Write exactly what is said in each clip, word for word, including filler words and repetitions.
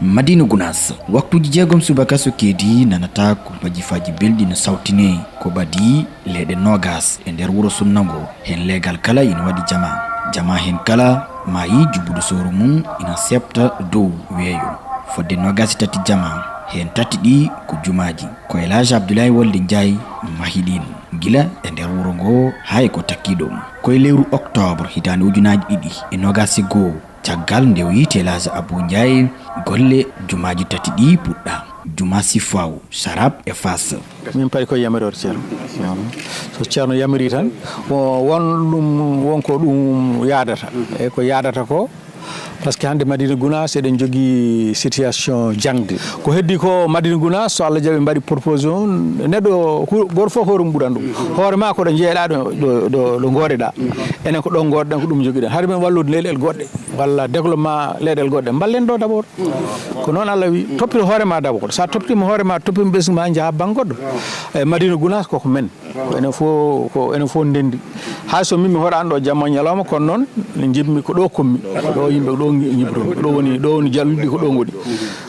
Madina Gunaas, waktuuji jeegom subaka so keedi nanata ko mbajifaaji belɗi no sawtinee ko ɓadii leyɗe noogas e nder wuro Sunna ngo. Heen leegal kala ina waɗi jamaa. Jamaa heen kala maayi jubbudu sowru mum ina seɓta dow weeyo. Fodde noogas e tati jamaa, heen tati ɗi ko jumaaji. Ko El Hadj Abdoulaye Wolde Ndiaye mahi ɗin, gila e nder wuro ngo haa e ko takki ɗum. Ko e lewru oktoobar hitaande ujunaaji ɗiɗi e noogas e goo, caggal nde o yiiti El Hadj Abou Ndiaye, golle jumaaji tati ɗi puɗɗa, juma Sifaw, Sarab e Fass. Min payi ko yamiroore Ceerno. So Ceerno yamiri tan, wo-, won ɗum, won ko ɗum yaadata. E ko yaadata ko, parce que hannde Madina Gunaas eɗen jogii situation jaŋde. Ko heddi ko Madina Gunaas, so Allah jaɓi, mbaɗi proposition, neɗɗo hu-, gooto fof ko hoore mum ɓurani ɗum. Hoore ma ko ɗo njeeɗa, ɗo, ɗo, ɗo, ɗo ngooɗeɗa. Enen ko ɗo ngooɗeɗen, ko ɗum njogiɗen. Haɗa men wallude leyɗeele goɗɗe, walla développement leyɗeele goɗɗe. Mballen ɗo d'abord. Ko noon Allah wi, toppito hoore ma d'abord. Sa toppitiima hoore ma, toppima ɓesngu ma, njaha bannge goɗɗo. E Madina Gunaas koko men. Ko enen fof, ko enen fof ndenndi. Hay so min mi hoɗaano ɗo jamma ñalawma, kono noon ne njiɗmi ko ɗo kommi. Ko ɗo yimɓe, ko ɗo ñibroo. Ko ɗo woni, ɗo woni jalluɗi, ko ɗo ngoni.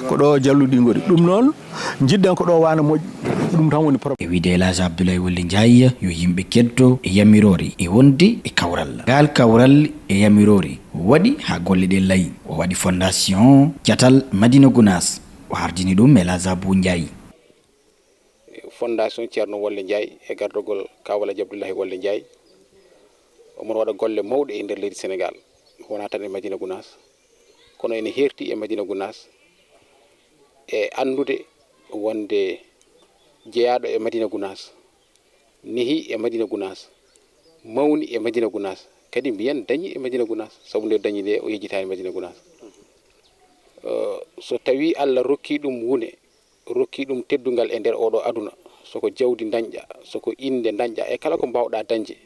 Ko ɗo jalluɗi ngoni. Ɗum noon, njiɗɗen ko ɗo waano moƴƴi. Ɗum tan woni problème. E wiyde El Hadj Abdoulaye Wolde Ndiaye, yo yimɓe keddo e yamiroore e wonde e kawral. Ngal kawral e yamiroore waɗi haa golle ɗe layi. O waɗi fondation catal Madina Gunaas. O hardini ɗum El Hadj Abou Ndiaye. Fondation Ceerno Wolde Ndiaye e gardagol Kaw El Hadj Abdoulaye Wolde Ndiaye. Omo waɗa golle mawɗe e nder leydi Senegaal. Wonaa tan e Madina Gunaas, kono ene heerti e Madina Gunaas e anndude wonde jeyaaɗo e Madina Gunaas, nehi e Madina Gunaas, mawni e Madina Gunaas, kadi mbiyen dañi e Madina Gunaas, sabu nde dañi nde o yejjitaani Madina Gunaas. Eh, so tawii Allah rokkii ɗum wune, rokkii ɗum teddungal e nder oɗo aduna, so ko jawdi dañƴa, so ko innde dañƴa, e kala ko mbaawɗaa dañde,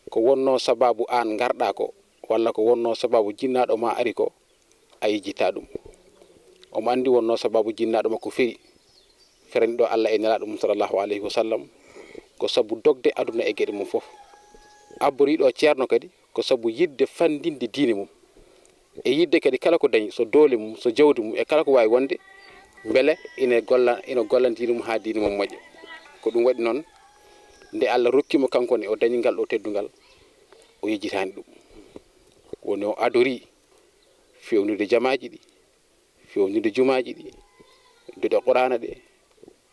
ko wonnoo sabaabu aan ngarɗaa ko, walla ko wonnoo sabaabu jinnaaɗo ma ari ko, a yejjitaa ɗum. Omo anndi wonnoo sabaabu jinnaaɗo makko feri, ferani ɗo Allah e Nelaaɗo mum sallallahu alayhi wa sallam, ko sabu dogde aduna e geɗe mum fof. Abborii ɗo Ceerno kadi, ko sabu yiɗde fanndinde diine mum. E yiɗde kadi kala ko dañi, so doole mum, so jawdi mum, e kala ko waawi wonde, mbele ina golla-, ina gollana diine mum haa diine mum moƴƴa. Ko ɗum waɗi noon, nde Allah rokki mo kanko ne, o dañi ngal ɗo teddungal, o yejjitaani ɗum. Woni o adorii feewnude jamaaji ɗi, feewnude jumaaji ɗi, duɗe Quraana ɗe,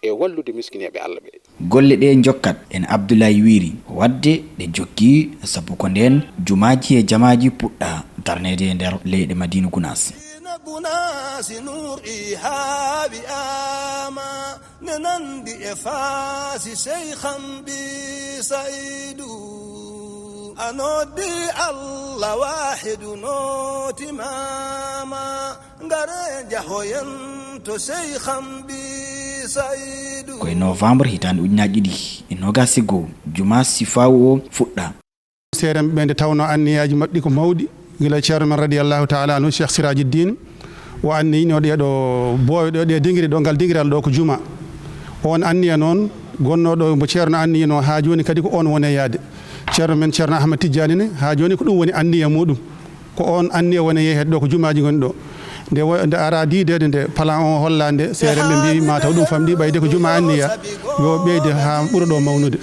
e wallude miskineeɓe Allah ɓe. Golle ɗe njokkat en Abdoulaye Wiri, waɗde ɗe jokki, sabu ko ndeen jumaaji e jamaaji puɗɗa darneede e nder leyɗe Madina Gunaas. Madina Gunaas, nuur ɗi haawi ama, ne nanndi e faasi Seykham bi Saydu. A noddi Allah waahidu nootimaama. Ngare njahoyen to Seykham bi Saydu. Ko e novembre hitaande ujunaaji ɗiɗi e noogas e goo, juma Sifaw o fuɗɗa. Seerenɓe ɓe nde tawnoo anniyaaji maɓɓe ko mawɗi, gila Ceerno men radiyallahu taala anhu, Cheikh Sirajuddin, o anniyino ɗee ɗo boowe ɗo, ɗe dingiri ɗo, ngal dingiral ɗo ko juma. On anniya noon gonnoo ɗo mbo Ceerno anniyino haa jooni kadi ko on woni e yaade. Ceerno men Ceerno Ahmad Tijjaani ne haa jooni ko ɗum woni anniya muɗum. Ko on anniya woni yeeheede ɗo, ko jumaaji ngoni ɗo. Nde wo-, nde ara diideede nde, plan o holla nde, seerenɓe mbiyi ma taw ɗum famɗi, ɓayde ko juma anniya, yo ɓeyde haa ɓura ɗo mawnude.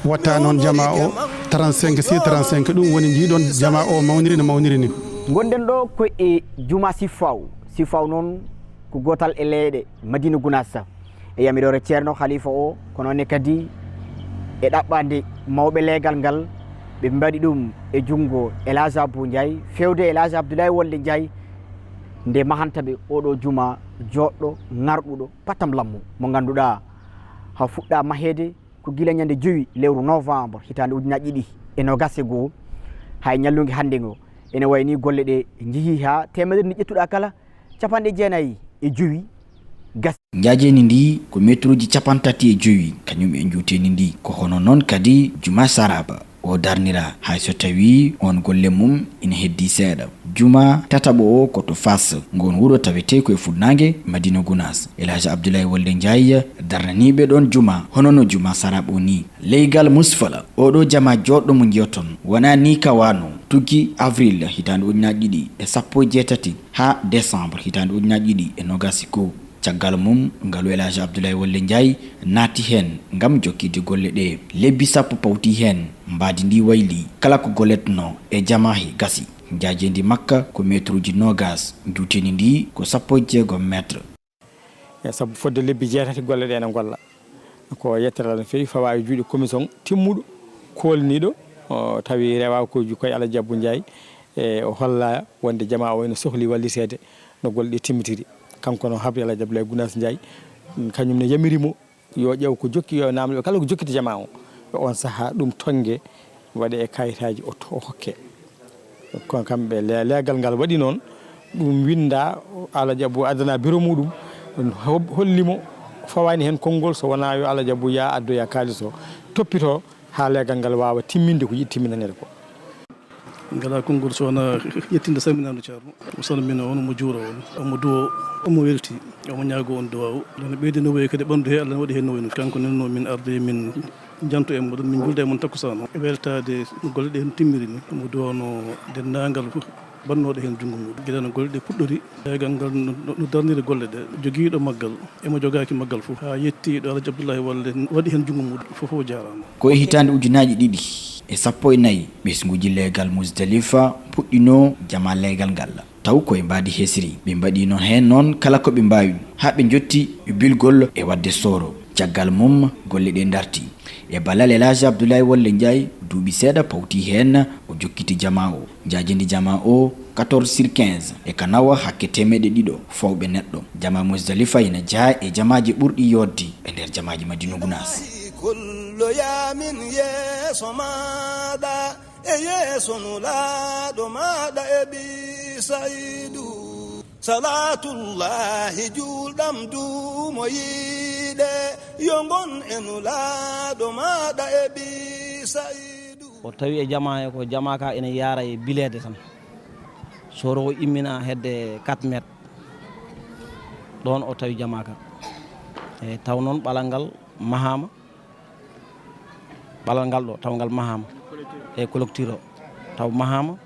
Watta noon jama o trente-cinq sur trente-cinq, ɗum woni njiiɗon jama o mawniri no mawniri ni. Ngonɗen ɗo ko e juma Sifaw. Sifaw noon ko gootal e leyɗe Madina Gunaas. E yamiroore Ceerno Khalifa o, ko noon ne kadi e ɗaɓɓaande mawɓe leegal ngal, ɓe mbaɗi ɗum e junngo El Hadj Abou Ndiaye, fewde El Hadj Abdoulaye Wolde Ndiaye, nde mahanta ɓe oɗo juma jooɗɗo, ŋarɗuɗo, patam lammu, mo ngannduɗaa, haa fuɗɗa maheede ko gila ñande jowi lewru novembre hitaande ujunaaji ɗiɗi e noogas e goo, haa e ñallunge hannde ngo. Ene wayi ni golle ɗe njehii haa teemedere nde ƴettuɗaa kala, capanɗe jeenayi e jowi gasi. Njaajeendi ndi ko meeturuuji capanɗe tati e jowi, kañum e njuuteendi ndi. Ko hono noon kadi juma Saraba o darnira, hay so tawii on golle mum ina heddii seeɗa. Juma tataɓo o ko to Fass, ngoon wuro tawetee ko e fuɗnaange Madina Gunaas. El Hadj Abdoulaye Wolde Ndiaye darnaniiɓe ɗoon juma, hono no juma Saraba o ni. Leygal Musfala, oɗo jama jooɗɗo mo njiyoton, wonaa ni ka waano. Tuggi avril hitaande ujunaaji ɗiɗi e sappo e jeetati haa décembre hitaande ujunaaji ɗiɗi e noogaas e goo. Caggal mum, ngalu El Hadj Abdoulaye Wolle Ndiaye naati heen ngam jokkitde golle ɗee. Lebbi sappo pawtii heen, mbaadi ndii waylii. Kala ko golletnoo e jamaa he gasi. Njaajeendi makka ko meetruuji noogaas, njuuteendi ndii ko sappo e jeegom mètre. E sabu fodde lebbi jeetati golle ɗee ene ngolla. Ko yettere Allah no feewi, fawaa e juuɗe commission timmuɗo, koolniiɗo, o tawi rewakuuji koye Alhaji Abbu Njaay. E o holla wonde jamaa o ene sohli walliteede no golle ɗe timmitiri. Kanko no habri Alhaji Abdoulaye Gunaas Njaay, kañum ne yamiri mo yo ƴeew ko jokki, yo namdo kala ko jokkita jamaa o. E on sahaa ɗum tonnge waɗe e kayitaaji o to-, o hokke. Kono kamɓe le-, leegal ngal waɗi noon, ɗum winnda, Alhaji Abbu addana biro muɗum, hol-, holli mo fawaani heen konngol so wonaa yo Alhaji Abbu yaa addoya kaalis o, toppitoo haa leegal ngal waawa timminde ko yiɗi timminaneede ko. Ngalaa konngol so wonaa yettinde salminaandu Ceerno. Omo salmina on, omo juura on, omo duwoo, omo weltii, omo ñaagoo on duwaawu. Ene ɓeydi no woyi kadi ɓanndu he, Allah ne waɗi heen no woyi no. Kanko nenno min arde min njanto e moɗon, min njulda e mon takkusaan o. E weltaade no golle ɗe heen timmiri ni, omo duwanoo denndaangal fof bannooɗo heen junngo mum. Gila no golle ɗe puɗɗori, leegal ngal no, no, no darniri golle ɗe, jogiiɗo maggal, emo jogaaki maggal fof, haa yettii ɗo Alhaji Abdullahi Walle waɗi heen junngo mum, fof fof jaaraama. Ko e hitaande ujunaaji ɗiɗi e sappo e nayi, ɓesnguuji leegal Musdalifa puɗɗinoo jama leegal ngal, taw ko e mbaadi hesri. Ɓe mbaɗiino heen noon kala ko ɓe mbaawi, haa ɓe njotti bilgol e waɗde sooro. Caggal mum, golle ɗee ndartii. E ballal El Hadj Abdoulaye Wolle Ndiaye, duuɓi seeɗa pawtii heen, o jokkiti jama o. Njaajeendi jama o, quatorze sur quinze, e ka nawa hakke teemeɗɗe ɗiɗo fawɓe neɗɗo. Jama Musdalifa ina jeyaa e jamaaji ɓurɗi yooɗde e nder jamaaji Madina Gunaas. Kolloyaa min yeeso maaɗa, e yeeso Nulaaɗo maaɗa e Ɓii Saydu. Salaatullaahi juulɗam duumo yiide, yo ngon e Nulaaɗo maaɗa e Ɓii Saydu. O tawi e jama he ko jama ka ene yaara e bileede tan. Sooro o immina hedde quatre mètres. Ɗoon o tawi jama ka. E taw noon ɓalal ngal mahaama. Ɓalal ngal ɗo, taw ngal mahaama. E collecteur o, taw mahaama.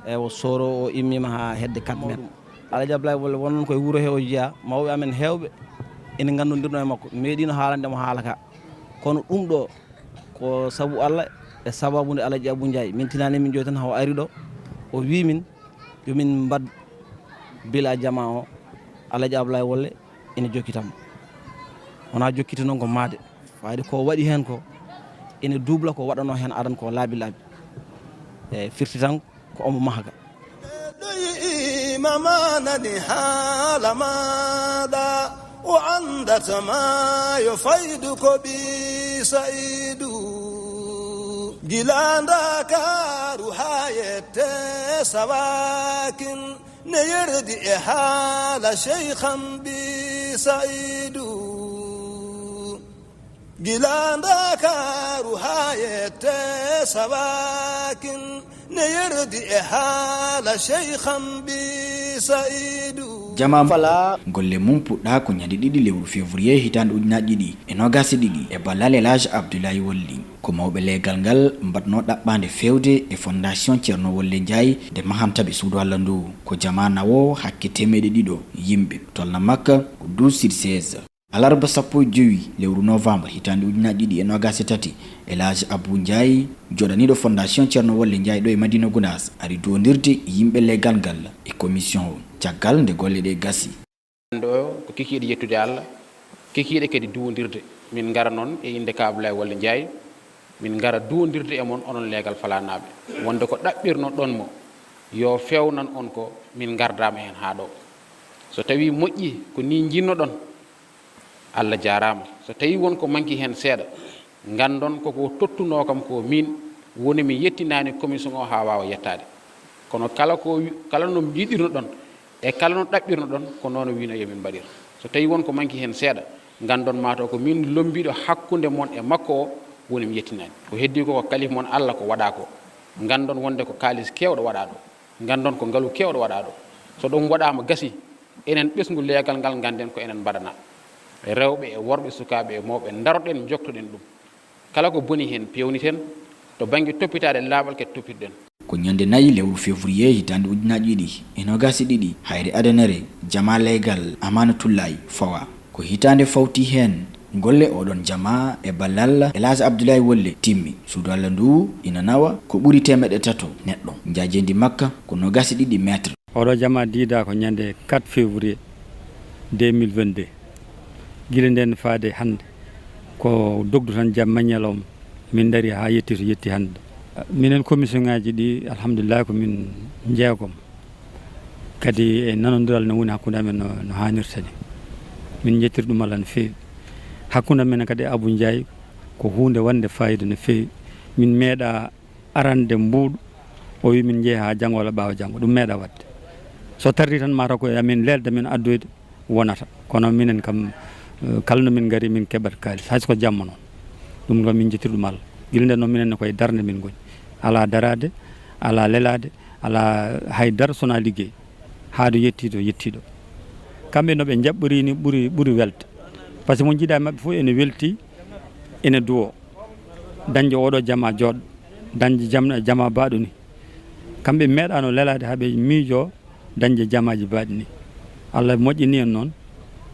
E o sooro o immima haa hedde quatre mètres. Alhaji Abdoulaye Wolle wonnon koye wuro he o jeyaa. Mawɓe amen heewɓe ene nganndondirno e makko. Meeɗino haalande mo haala ka. Kono ɗum ɗo ko sabu Allah e sababu nde Alhaji Abou Ndiaye. Min tinani min joyi tan haw ari ɗo. O wi min yo min mbad bila jama o. Alhaji Abdoulaye Wolle ene jokki tan. Wona jokkiti noon ko maade. Fayde ko waɗi heen ko ene duubla ko waɗanoo heen aran ko laabi laabi. E firti tan ko omo maha ga. Ɗo yi'iima ma nani haala maaɗa, o anndata ma yo faydu ko Ɓii Saydu. Gila Ndakaaru haa yette Sawakin, ne yerdi e haala Sheykh am Ɓii Saydu. Gila Ndakaaru haa yette Sawakin, ne yerdi e haala Sheykh am Ɓii Saydu. Jama fala. Golle mum puɗɗaa ko ñande ɗiɗi lewru février hitaande ujunaaji ɗiɗi e noogaas e ɗiɗi e ballal El Hadj Abdoulaye Wolli. Ko mawɓe leegal ngal mbaɗnoo ɗaɓɓaande feewde e Fondation Ceerno Wolle Njaay nde mahanta ɓe suudu Alla ndu. Ko jama nawo hakke teemeɗɗe ɗiɗo yimɓe, tolna makka ko douze sur seize. Alarba sappo e jowi lewru novembre hitaande ujunaaji ɗiɗi e noogaas e tati, El Hadj Abou Ndiaye, joɗaniiɗo Fondation Ceerno Wolle Ndiaye ɗo e Madina Gunaas, ari duwondirde e yimɓe leegal ngal e commission o, caggal nde golle ɗe gasi. Ɗo ko kikiiɗe yettude Allah, kikiiɗe kadi duwondirde. Min ngara noon e innde Ka Abdoulaye Wolle Ndiaye, min ngara duwondirde e mon, onon leegal Falanaaɓe, wonde ko ɗaɓɓirno ɗon mo, yo feewnan on ko, min ngardaama heen haa ɗo. So tawii moƴƴi ko nii njiɗno-ɗon, Allah jaaraama. So tawii won ko manki heen seeɗa, nganndon ko ko tottunoo kam ko miin, woni mi yettinaani commission o haa waawa yettaade. Kono kala ko, kala no njiɗirno-ɗon e kala no ɗaɓɓirno-ɗon, ko noon o wiino yo min mbaɗir. So tawii won ko manki heen seeɗa, nganndon maa taw ko miin lommbiiɗo hakkunde mon e makko o, woni mi yettinaani. Ko heddii ko, ko kalifa mon Allah ko waɗaa ko. Nganndon wonde ko kaalis keewɗo waɗaa ɗo. Nganndon ko ngalu keewɗo waɗaa ɗo. So ɗum waɗaama gasi, enen ɓesngu leegal ngal ngannden ko enen mbaɗanaa. Rewɓe e worɓe, sukaaɓe e mawɓe, ndaroɗen, njoktoɗen ɗum. Kala ko boni heen peewniten, to bannge toppitaade laaɓal kadi toppitoɗen. Ko ñande nayi lewru février hitaande ujunaaji ɗiɗi e noogaas e ɗiɗi, hayre adanere jamaa leegal Amaanatullaahi fawa. Ko hitaande fawti heen golle oɗon jamaa e ballal El Hadj Abdoulaye Wolle timmi. Suudu Alla ndu ina nawa ko ɓuri teemeɗɗe tato neɗɗo. Njaajeendi makka ko noogaas e ɗiɗi mètre. Oɗo jamaa diidaa ko ñande quatre février deux mille vingt-deux. Gila ndeen faade hannde, ko dogdu tan jam maññal o min ndarii haa yetti to yetti hannde. Minen commission ŋaaji ɗi, alhamdulillah, ko min jeegom. Kadi e nanondiral no woni hakkunde amen no, no haanirta ni. Min njettir ɗum Alla no feewi. Hakkunde amen kadi e Abou Ndiaye ko huunde wonde fayida no feewi. Min meeɗa arande mbuuɗu, o wi min njehi haa janngo walla ɓaawo janngo. Ɗum meeɗa waɗde. So tardii tan mataw ko e amen leelda min addoyde wonata. Kono minen kam, eh, kala no min ngari min keɓat kaalis. Hay so ko jamma noon. Ɗum kam min njettir ɗum Alla. Gila nden noon minen ne koye darnde min ngoni. Alaa daraade, alaa lelaade, alaa hay dara so wonaa liggey. Haa ɗo yettii ɗo, yettii ɗo. Kamɓe no ɓe njaɓɓori ni ɓuri, ɓuri welde. Par ce que mo jiiɗa e maɓɓe fof ene welti, ene duwo. Dañde oɗo jamaa jooɗo, dañde jam-, jamaa baaɗo ni. Kamɓe meeɗaano lelaade haa ɓe miijo dañde jamaaji baaɗi ni. Alla moƴƴini en noon,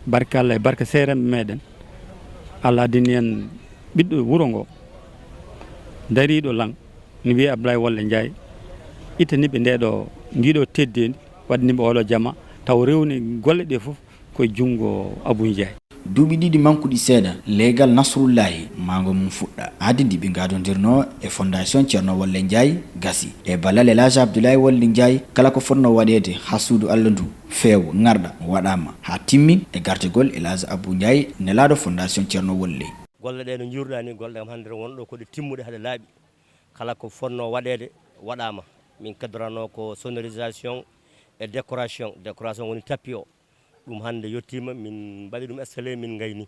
barke Alla e barke seeremɓe meeɗen. Alla addini en ɓiɗɗo wuro ngo, dariiɗo lan, ne wiyee Ablaye Wolle Njaay. Ittani ɓe nde ɗo, ndi ɗo teddeendi, waɗani ɓe oɗo jamaa, taw rewni golle ɗe fof koye junngo Abou Ndiaye. Duuɓi ɗiɗi mankuɗi seeɗa, leegal Nasrullahi maango mum fuɗɗa. Aadi ndi ɓe ngaadondirnoo e Fondation Ceerno Wolle Njaay gasi. E ballal El Hadj Abdoulaye Wolle Njaay, kala ko fotnoo waɗeede haa suudu Alla ndu feewa, ŋarɗa, waɗaama haa timmi e gartagol El Hadj Abou Ndiaye, nelaaɗo Fondation Ceerno Wolle. Golle ɗe no njiiruɗaa ni, golle ɗe kam hannde wonɗo ko ɗe timmuɗe haa ɗe laaɓi. Kala ko fotnoo waɗeede waɗaama. Min keddoranoo ko sonorisation e décoration. Décoration woni tapis o. Ɗum hannde yettiima, min mbaɗi ɗum installé, min ngayni.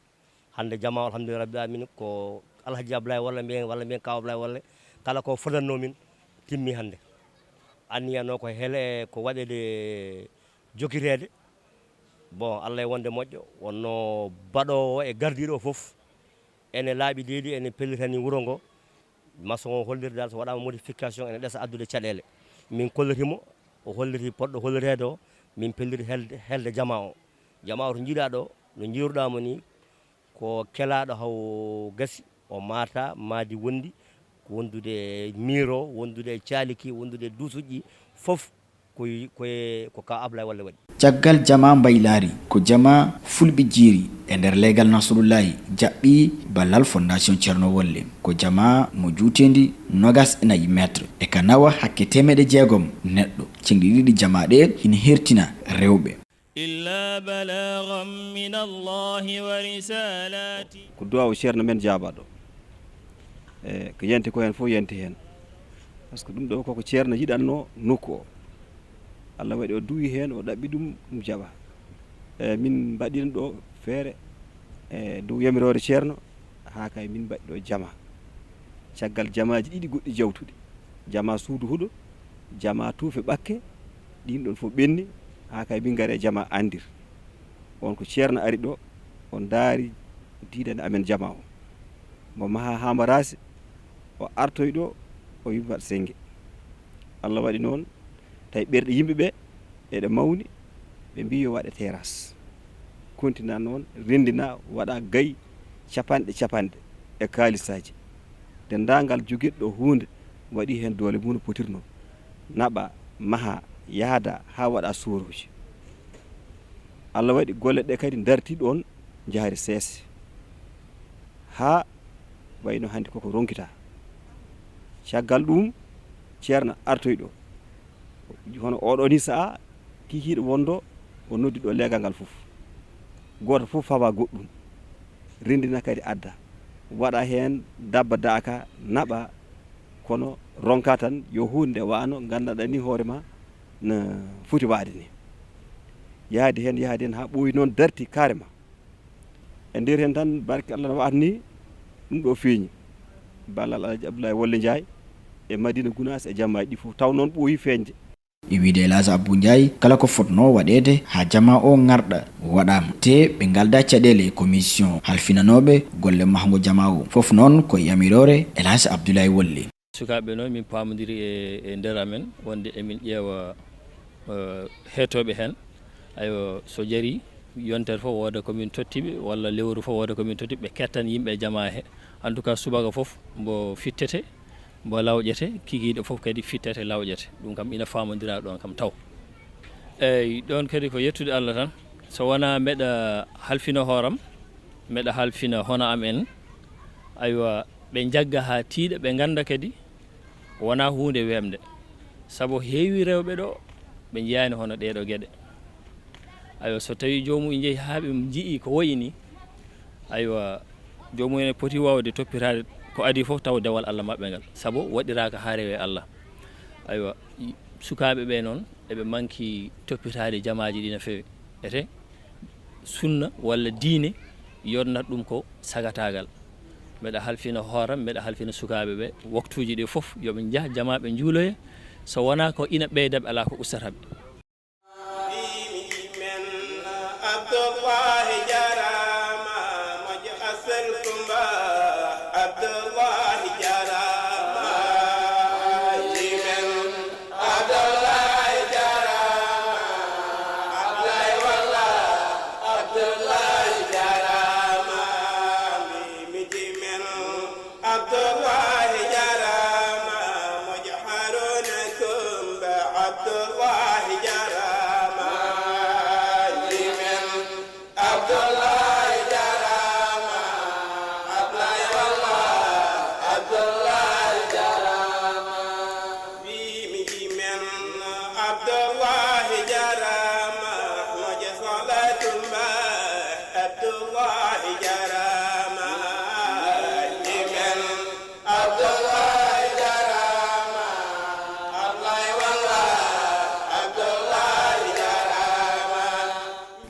Hannde jamaa o, alhamdulillah rabbil alamin, ko Alhaji Ablaye Wolle mbiyen, walla mbiyen Kaaw Ablaye Wolle. Kala ko fotannoo min, timmi hannde. Anniyanoo ko hele, ko waɗeede jokiteede. Bon, Allah e wonde moƴƴo, wonno baɗoowo e gardiiɗo o fof. Ene laaɓi deedi, ene pellitani wuro ngo. Maçon o holliri dal, so waɗaama modification, ene ɗesa addude caɗeele. Min kolliti mo, o holliti poɗɗo hollireede o, min pelliti helde, helde jamaa o. Jamaa o to njiiɗaa ɗo, no njiiruɗaa mo ni, ko kelaaɗo haw gasi, o maata, maadi wondi, ko wondude e miir o, wondude e caaliki, wondude e duusuuji, fof ko, ko, ko ka Ablaye Wolle waɗi. Caggal jamaa Mbaylaari, ko jamaa Fulɓe Jiiri e nder leegal Nasrullahi jaɓɓi ballal Fondation Ceerno Wolle. Ko jamaa mo juuteendi noogaas e nayi mètre e ka nawa hakke teemeɗɗe jeegom neɗɗo. Ceŋɗi ɗiɗi jamaa ɗe ina hertina rewɓe. إلا بلاغا من الله ورسالاته. Ko duwaawu Ceerno men jaabaaɗo. E ko yanti ko heen fof yanti heen. Par ce que ɗum ɗo koko Ceerno yiɗatnoo nokku o. Allah waɗi o duwi heen, o ɗaɓɓi ɗum, ɗum jaɓa. E min mbaɗino ɗo feere e dow yamiroore Ceerno, haa kay min mbaɗi ɗo jamaa. Caggal jamaaji ɗiɗi goɗɗi jawtuɗi. Jamaa suudu huɗo, jamaa tuufe ɓakke, ɗin ɗon fof ɓenni, haa kay min ngari e jamaa anndir. On ko Ceerno ari ɗo, o ndaari diidani amen jamaa o. Mo maha haa mbo raasi, o artoy ɗo, o yummat sennge. Allah waɗi noon, tawi ɓerɗe yimɓe ɓe eɗe mawni, ɓe mbii yo waɗe terrasse. Kontina noon, renndina, waɗa gayi capanɗe capanɗe e kaalisaaji. Denndaangal jogitɗo huunde waɗi heen doole mum no potirnoo. Naɓa, maha, yahda haa waɗa suurooji. Allah waɗi golle ɗe kadi ndarti ɗoon, njahri seese. Haa wayno hannde koko ronkitaa. Caggal ɗum, Ceerno artoy ɗo. Hono oɗo ni sa'a, kikiiɗe wondo, o noddi ɗo leegal ngal fof. Gooto fof fawa goɗɗum. Renndina kadi adda. Waɗa heen dabba daaka, naɓa, kono ronka tan yo huunde nde wano nganndanɗaa ni hoore ma no foti waade ni. Yahdi heen, yahdi heen haa ɓooyi noon darti carrément. E nder heen tan barke Allah no wa'atni ɗum ɗo feeñi. Ballal Alhaji Abdoulaye Wolle Njaay e Madina Gunaas e jammaaji ɗi fof. Taw noon ɓooyi feeñde. E wiyde El Hadj Abou Ndiaye, kala ko fotnoo waɗeede haa jamaa o ŋarɗa waɗaama. Te ɓe ngalda caɗeele e commission halfinanooɓe golle mahngo jamaa o. Fof noon ko e yamiroore El Hadj Abdoulaye Wolle. Sukaaɓe noon, min paamondiri e, e nder amen, wonde emin ƴeewa, eh, heetooɓe heen. Aywa, so jarii, yontere fof wooda ko min tottiɓe, walla lewru fof wooda ko min tottiɓe, ɓe kettan yimɓe e jamaa he. En tout cas, subaka fof mbo fittete, mbo lawƴete, kikiiɗe fof kadi fittete, lawƴete. Ɗum kam ina faamondiraa ɗoon kam taw. Eeyi, ɗoon kadi ko yettude Allah tan. So wonaa mbeɗa halfina hooram, mbeɗa halfina hono am en. Aywa, ɓe njagga haa tiiɗa, ɓe ngannda kadi wonaa huunde weeɓnde. Sabu heewi rewɓe ɗo, ɓe njeyaani hono ɗee ɗoo geɗe. Aywa, so tawii joomum en njehi haa ɓe njiyii ko wayi nii, aywa, joomum en poti waawde toppitaade ko adii fof taw dewal Allah maɓɓe ngal. Sabu waɗiraaka haa rewee Allah. Aywa, i-, sukaaɓe ɓee noon, eɓe manki toppitaade jamaaji ɗi no feewi. Ete, sunna walla diine yodnat ɗum ko sagataagal. Mbeɗa halfina hooram, mbeɗa halfina sukaaɓe ɓe, waktuuji ɗi fof, yo ɓe njah jamaa, ɓe njuuloya. So wonaa ko ina ɓeyda ɓe, alaa ko ustata ɓe. Abdullahi jarama, moƴƴo asal Kumba. Abdullahi jarama, jimen. Abdullahi jarama, Abdullahi walla, Abdullahi jarama, mi, mi jimen. Abdullahi jarama, moƴƴo Haruna Kumba. Abdullahi jarama, jimen. Abdullahi jarama, Abdullahi walla, Abdullahi jarama. Wi mi jimen, Abdullahi jarama, moƴƴo Salatu Mba. Abdullahi jarama, jimen. Abdullahi jarama, Abdullahi walla, Abdullahi jarama.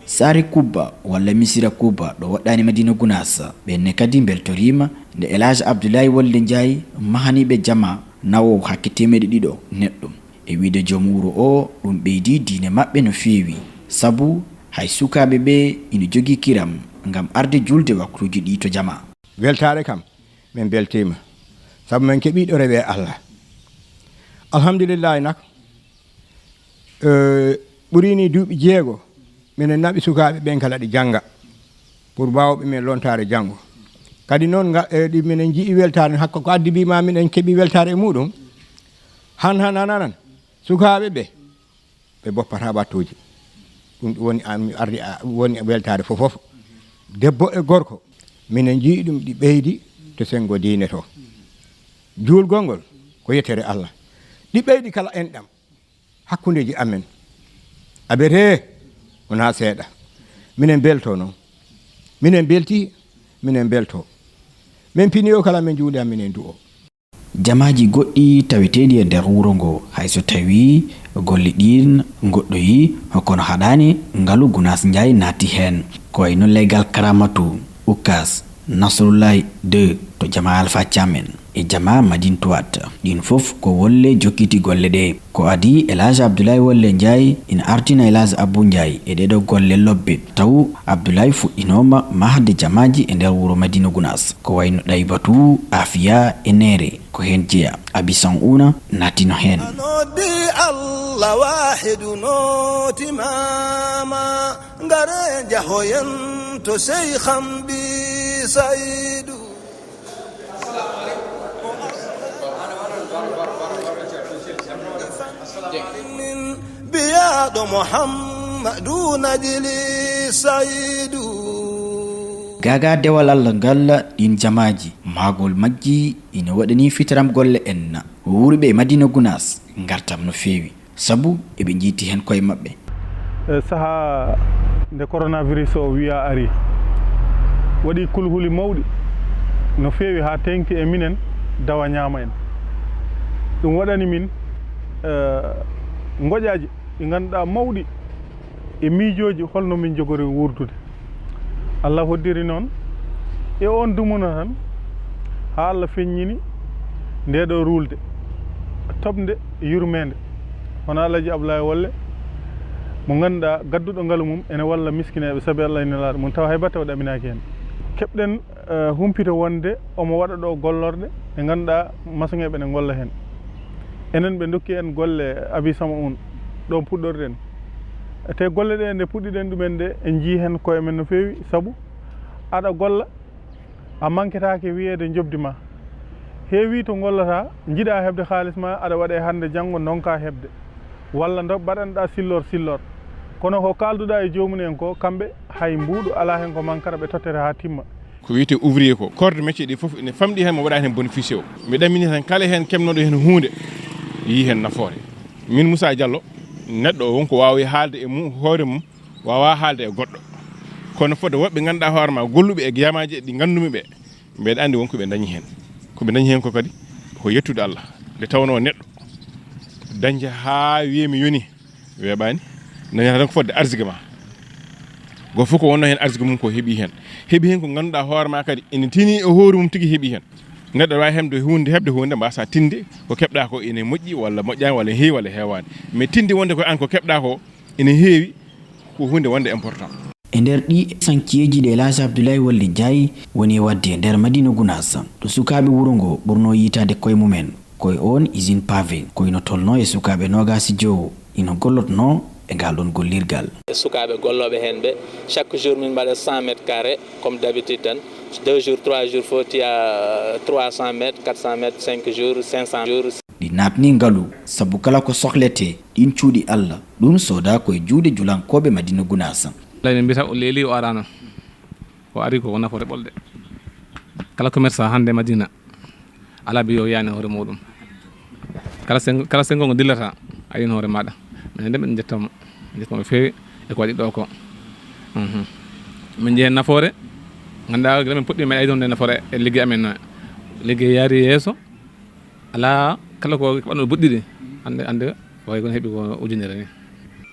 Saare Kubba walla Misira Kubba ɗo woɗɗaani Madina Gunaas, ɓenne kadi mbeltoriima nde El Hadj Abdoulaye Wolde Ndiaye mahaniiɓe jamaa nawoowo hakke teemeɗɗe ɗiɗo neɗɗo. E wiyde joom wuro o, ɗum ɓeydi diine maɓɓe no feewi, sabu hay sukaaɓe ɓe ina jogii kiram ngam arde juulde waktuuji ɗi to jamaa. Weltaare kam, min mbeltiima, sabu min keɓii ɗo rewee Allah. Alhamdulillahi nak, eh, ɓurii nii duuɓi jeego, minen naɓi sukaaɓe ɓen kala ɗi jannga, pour mbaawɓe min lontaare janngo. Kadi noon, nga, eh, ɗi minen nji'i weltaare, hakko ko addi mbiima minen keɓii weltaare e muɗum. Han, han, han, han, han. Sukaaɓe ɓe, ɓe boppataa wattuuji. Ɗum woni an, mi ardi a, woni weltaare fof fof. Debbo e gorko, minen nji'i ɗum ɗi ɓeydi to senngo diine to. Juulgol ngol ko yettere Allah. Ɗi ɓeydi kala enɗam hakkundeeji amen. Aɓe ree, wonaa seeɗa. Minen mbeltoo noon. Minen mbeltii, minen mbeltoo. Min pinii o kala min njuuli, minen du'oo. Jamaaji goɗɗi taweteeɗi e nder wuro ngo, hay so tawii golle ɗiin ngoɗɗoyii, kono haɗaani ngalu Gunaas Njaay naati heen. Ko wayi no leggal Karamatu, Ukaas, Nasrullahi deux to jamaa Alfa Caam en e jamaa Madina Tuwaat. Ɗiin fof ko wolle jokkiti golle ɗe. Ko adii El Hadj Abdoulaye Wolde Ndiaye ina artina El Hadj Abou Ndiaye e ɗeɗo golle lobbe. Taw Abdoulaye fuɗɗinooma mahde jamaaji e nder wuro Madina Gunaas. Ko wayi no Ɗaybatu, Afiya e Neere. Ko heen jeyaa. Abi San Una naatino heen. A noddi Allah waahidu nootimaama, ngare njahoyen to Seykham Bi Saydu. Min biyaaɗo Muhammadu Najli Saydu. Gaagaa dewal Allah ngal, ɗiin jamaaji, mahgol majji ina waɗani fitaram golle en. Wuurɓe e Madina Gunaas, ngartam no feewi, sabu eɓe njiyti heen koye maɓɓe. E sahaa nde coronavirus o wiyaa arii, waɗi kulhuli mawɗi no feewi haa teeŋti e minen, dawa ñaama en. Ɗum waɗani min, eh, ngoƴaaji ɗi ngannduɗaa mawɗi e miijooji hol no min njogori wuurdude. Allah hoddiri noon e oon dumunna tan, haa Allah feññini ndee ɗoo ruulde toɓnde yurmeende. Hono Alhaji Abdoulaye Wolle, mo ngannduɗaa gadduɗo ngalu mum ene walla miskineeɓe, sabi Allah e Nelaaɗo mum, tawa hay batte o ɗaminaaki heen. Keɓɗen, eh, humpito wonde omo waɗa ɗo gollorɗe. Ɓe ngannduɗaa masoŋeeɓe ne ngolla heen. Enen ɓe ndokki en golle Abi Sama un, ɗo puɗɗorɗen. Te golle ɗe nde puɗɗiɗen ɗumen nde, en njii heen koye men no feewi, sabu aɗa golla, a manketaake wiyeede njoɓdi ma. Heewi to ngollata, njiɗa heɓde haalis ma, aɗa waɗa e hannde janngo ndonka heɓde. Walla ndo mbaɗanɗa sillor sillor. Kono ko kaalduɗa e joomum en ko, kamɓe hay mbuuɗu alaa heen ko mankata ɓe tottere haa timma. Ko wiyetee ouvrier ko, corps de métier ɗi fof ene famɗi heen, mo waɗaani heen bénéficier o. Mi ɗaminii tan kala heen keɓnooɗo heen huunde, yii heen nafoore. Min Moussa Diallo, neɗɗo o won ko waawi haalde e mum, hoore mum, waawaa haalde e goɗɗo. Kono fodde woɓɓe ngannduɗaa hoore ma, golluɓe e jamaaji ɗi nganndumi ɓe, mbeɗa anndi won ko ɓe ndañi heen. Ko ɓe ndañi heen ko kadi ko yettude Allah. Nde tawnoo neɗɗo dañde haa wiyee mi yoni, weeɓaani, dañata tan ko fodde arsigue ma. Gooto fof ko wonnoo heen arsigue mum ko heɓi heen. Heɓi heen ko ngannduɗaa hoore ma kadi ene tini e hoore mum tigi heɓi heen. Neɗɗo wawi heɓde huunde, heɓde huunde, mbasa tinde ko keɓɗa ko ene moƴƴi walla moƴƴani walla heewi walla heewani. Mais tinde wonde ko an ko keɓɗa ko ene heewi, ko huunde wonde important. E nder ɗi sankieeji ɗe El Hadj Abdoulaye Wally Ndiaye woni e waɗde e nder Madina Gounass, to sukaaɓe wuro ngo ɓurno yiitaade koye mumen, ko e oon usine pavé, ko ino tolno e sukaaɓe noogaas e jowo ino gollotno e ngal ɗon gollirgal. E sukaaɓe gollooɓe heen ɓe, chaque jour min mbaɗa cent mètres carrés comme d'habitude tan, deux jours, trois jours, foti a trois cents mètres, quatre cents mètres, cinq jours, cinq cents jours. Ɗi naatni ngalu, sabu kala ko sohletee, ɗiin cuuɗi Allah, ɗum soodaa ko e juuɗe julankooɓe Madina Gounass. Alaa, min mbiyata o leeli, o araano. O ari ko nafoore ɓolde. Kala commerçant hannde Madina, alaa biyo yaani hoore muɗum. Kala sen-, kala sengo ngo dillata, a yiin hoore maɗa. Minen de, min njettoma, min njettoma feewi e ko waɗi ɗo ko. Mhm. Min jeeyi nafoore, ngannduɗaa, gila min puɗɗi, min aydi wonde nafoore e liggey amen no. Liggey yaari yeeso, alaa kala ko waɗno buɗɗiɗi, hannde, hannde, way kono heɓi ko ujunere ni.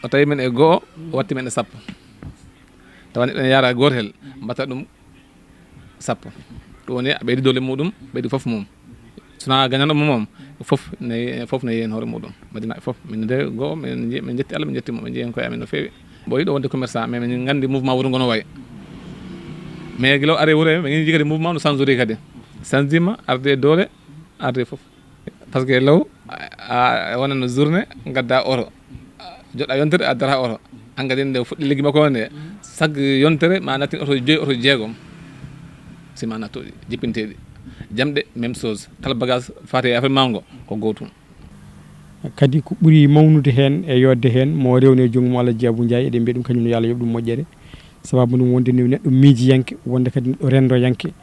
O tawi min e go'o, o watti min e sappo. Tawa neɗɗo ne yaara gootel, mbatta ɗum sappo. Ɗum woni a ɓeydi doole muɗum, ɓeydi fof mum. Sona gañano mum, fof ne, fof ne yeen hoore muɗum. Madina fof, min de go'o, min nje-, min njetti Allah, min njetti mo, min njeeyi koye amen no feewi. Bon, yiɗo wonde commerçant, mais min nganndi mouvement wuro ngo no wayi. Mais gila o ari wuro he, min nganndi kadi mouvement no changori kadi. Changima, arde e doole, arde fof. Par ce que law, a, a wonano journée, ngadda oto. Joɗɗa yontere, a addata oto. An kadi nde fuɗɗi liggi makko o nde, chaque yontere, ma nattin oto joyi, oto jeegom. Si ma nattuɗi, jippinteɗi. Jamɗe, même chose. Kala bagage faati e affaire ma ngo, ko gootum. Kadi ko ɓuri mawnude heen e yodde heen, mo rewni e junngo mum Alhaji Abou Ndiaye, eɗen mbiya ɗum kañum yo Allah yoɓ ɗum moƴƴere. Sababu ɗum wonde ni neɗɗo miijiyanke, wonde kadi neɗɗo renndoyanke.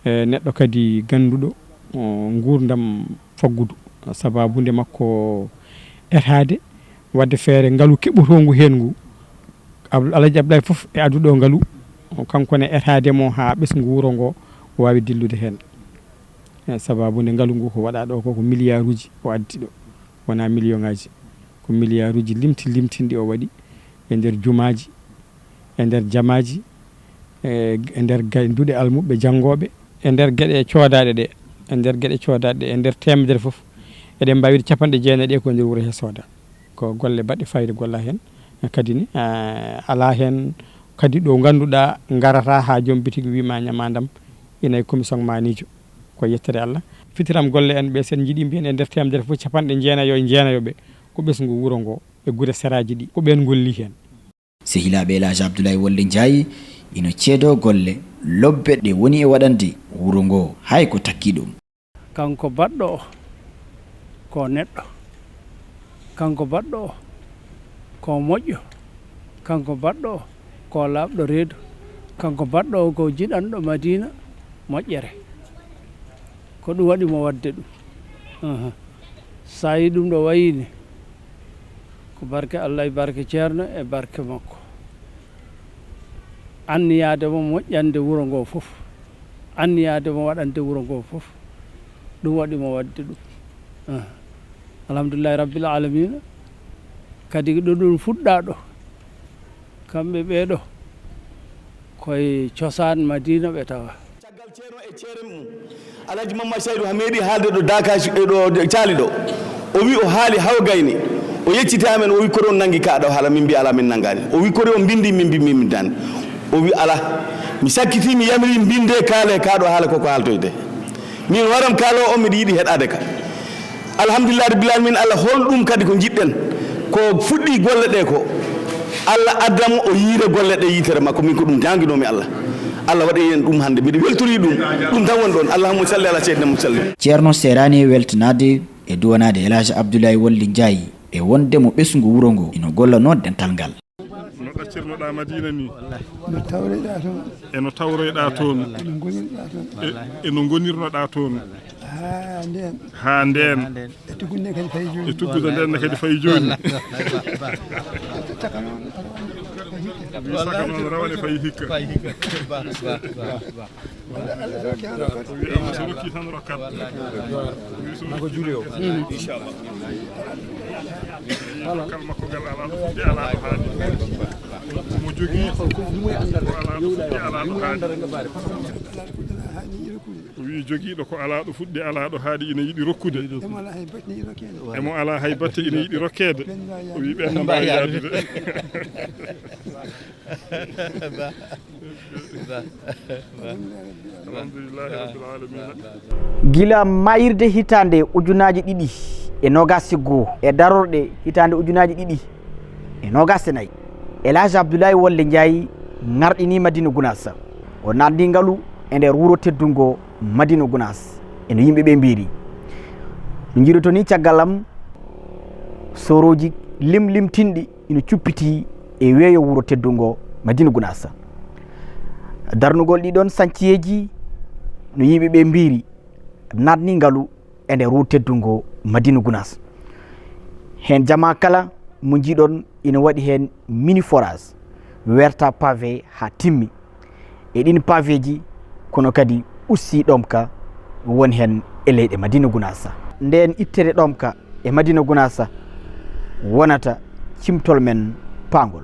E, neɗɗo kadi gannduɗo, o, nguurndam faggudu, sababu nde makko etaade, waɗde feere ngalu keɓotoongu heen ngu, Abdou, Alhaji Abdoulaye fof e adduɗo ngalu, o, kanko ne etaade mo haa ɓesngu wuro ngo waawi dillude heen. E, sababu nde ngalu ngu ko waɗa ɗo ko, ko milliard uji o addi ɗo, wonaa million ngaji, ko milliard uji limti limtinɗi o waɗi e nder jumaaji, e nder jamaaji, e, e nder gay-, duɗe almuɓɓe janngooɓe, e nder geɗe coodaaɗe ɗe, e nder geɗe coodaaɗe ɗe, e nder teemedere fof, eɗen mbaawi wiide capanɗe jeenayi ɗe ko nder wuro he sooda. Ko golle baɗɗe fayida golla heen. Kadi ne, eh, alaa heen kadi ɗo ngannduɗaa ngarata haa joom bitig wiima ñamaandam ina e commission ma niijo. Ko yettere Allah. Fitiram golle en ɓe, sen njiɗi mbiyen e nder teemedere fof capanɗe jeenayo e jeenayo ɓe ko ɓesngu wuro ngo e gure seraaji ɗi. Ko ɓeen ngolli heen. Sehilaaɓe El Hadj Abdoulaye Wally Ndiaye ino ceedoo golle lobbe ɗe woni e waɗande wuro ngo hay ko takki ɗum. Kanko baɗɗo o ko neɗɗo, kanko baɗɗo o ko moƴƴo, kanko baɗɗo o ko laaɓɗo reedu, kanko baɗɗo o ko jiɗanɗo Madina moƴƴere. Ko ɗum waɗi mo waɗde ɗum. Ahan. So a yii ɗum ɗo wayi ni, ko barke Allah e barke ceerno e barke makko. Anniyaade mo moƴƴande wuro ngo fof, anniyaade mo waɗande wuro ngo fof, ɗum waɗi mo waɗde ɗum. Ah. Alhamdulillahi Rabbil Alamina. Kadi ɗo ɗum fuɗɗaa ɗo, kamɓe ɓee ɗo, koye cosaan Madina ɓe tawa. Caggal ceerno e ceere mum, Alhaji Mamma Saydu ha meeɗi haalde ɗo Daaka e ɗo Caali ɗo. O wi o haali hawa gayni. O yecciti amen, o wi kori on nangi ka ɗo haala, min mbi ala min nangani. O wi kori on mbindi, min mbi min mbindani. O wi ala. Mi sakkiti, mi yamiri mbinde kaale ka ɗo haala koko haaltoyde. Min hooram kaaloowo on, miɗo yiɗi heɗaade ka. Alhamdulillah rabbil alamin. Allah, hol ɗum kadi ko njiɗɗen? Ko fuɗɗi golle ɗe ko, Allah addamo o yiira golle ɗe yitere makko. Min ko ɗum janginoomi Allah. Allah waɗi en ɗum hannde. Miɗo weltori ɗum. Ɗum tan woni ɗon. Allahumma salli ala sayyidina Muhammad. Ceerno seeraani e weltanaade e duwanaade El Hadj Abdoulaye Wolde Ndiaye e wonde mo ɓesngu wuro ngo ino gollanoo dental ngal. No ɗaccirnoɗaa Madina ni? No tawroyɗaa toon? E no tawroyɗaa toon? E no ngonirɗaa toon? E, e no ngonirnoɗaa toon? Haa ndeen. Haa ndeen. E tuggude nden kadi fayi jooni. E tuggude nden ne kadi fayi jooni. Saka noon, saka noon rawane fayi hikka. Fayi hikka. Ba, ba, ba, ba. Wi Allah so rokki tan rokkat. Wi so rokki tan rokkat. Inchallah. Kala makko ngal alaa ɗo fuɗɗi, alaa ɗo haaɗi. Mo jogii ko alaa ɗo fuɗɗi, alaa ɗo haaɗi. O wi jogiiɗo ko alaa ɗo fuɗɗi, alaa ɗo haaɗi, ina yiɗi rokkude. Emo alaa hay batte ina yiɗi rokkeede. O wi ɓen no mbaawi yaadude. Alhamdulillahi rabbil alamina. Gila maayirde hitaande ujunaaji ɗiɗi e noogaas e goo e darorɗe hitaande ujunaaji ɗiɗi e noogaas e nayi, El Hadj Abdoulaye Wolde Ndiaye ŋarɗinii Madina Gunaas. O naatnii ngalu e nder wuro teddungo Madina Gunaas, e no yimɓe ɓe mbiiri. No njiiroto ni caggal am, sorooji limlimtinɗi ina cuppitii e weeyo wuro teddungo Madina Gunaas. Darnugol ɗii ɗoon sanciyeeji, no yimɓe ɓe mbiiri, naatnii ngalu e nder wuro teddungo Madina Gunaas. Heen jamaa kala mo njiiɗon ina waɗi heen mini forage, werta pavé haa timmi. E ɗin pavéji, kono kadi usti ɗomka won heen e leyɗe Madina Gunaas. Ndeen ittere ɗomka e Madina Gunaas wonata cimtol men paangol.